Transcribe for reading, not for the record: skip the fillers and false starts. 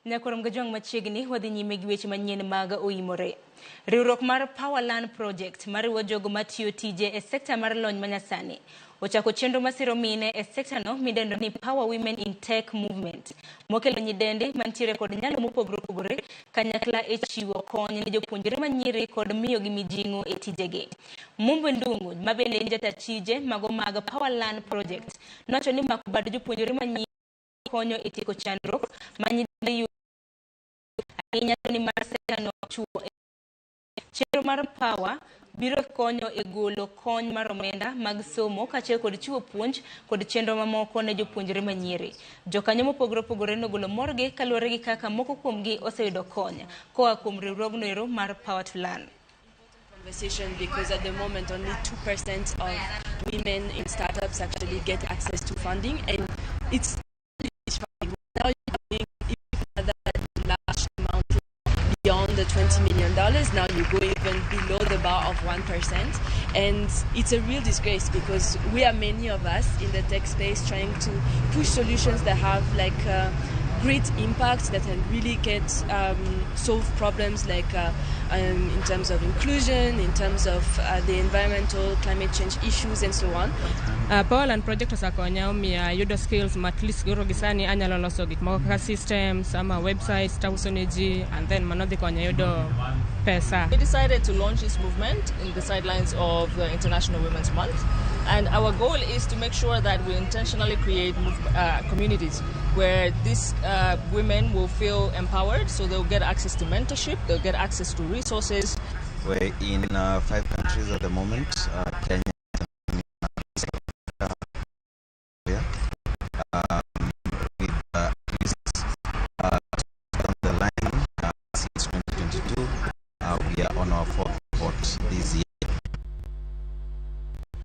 Nyakwar Mgajwang' machiegni wadhi nyime gi weche manyien mag oimore. Riwruok mar Power Learn Project mariwo jogo matiyo tije e sekta mar lony manyasani ochako chenro masiro mine e sektano midendo ni Power Women in Tech Movement mokelo nyidendi mantiere kod nyalo mopogore opogore kanyakla e chiwo kony ne jopuonjre manyiri kod miyogi mijing'o e tijegi. Mumbi Ndung'u ma bende en jata tije mago mag Power Learn Project nowacho ni mako bad jopuonjre manyiri konyo e tieko chandruok ma nyithindo yudo ahinya to nimar sektano chwo. Chenro mar Power biro konyo e golo kony mar omenda mag somo kaachiel kod chiwo puonj kod chenro mamoko ne jopuonjre manyiri. Jokanyo mopogore opogore nogolo morgi kaluwore gi kaka moko kuomgi oseyudo kony koa kuom riwruogno ero mar Power to Learn. Conversation, because at the moment only 2% of women in startups actually get access to funding, and it's funding. Now you're going even large amount beyond the $20 million. Now you go even below the bar of 1%, and it's a real disgrace because we are many of us in the tech space trying to push solutions that have like great impact, that can really get solve problems like in terms of inclusion, in terms of the environmental climate change issues and so on. Power Learn Project osekonya omiya yudo skills ma at least koro gi sani anyalo loso gik moko kaka systems ama websites tauso ne ji, and then mano dhi konya yudo pesa. We decided to launch this movement in the sidelines of the International Women's Month. And our goal is to make sure that we intentionally create communities where these women will feel empowered, so they'll get access to mentorship, they'll get access to resources. We're in five countries at the moment: Kenya, Tanzania, South Africa, with at least down the line since 2022. We are on our fourth.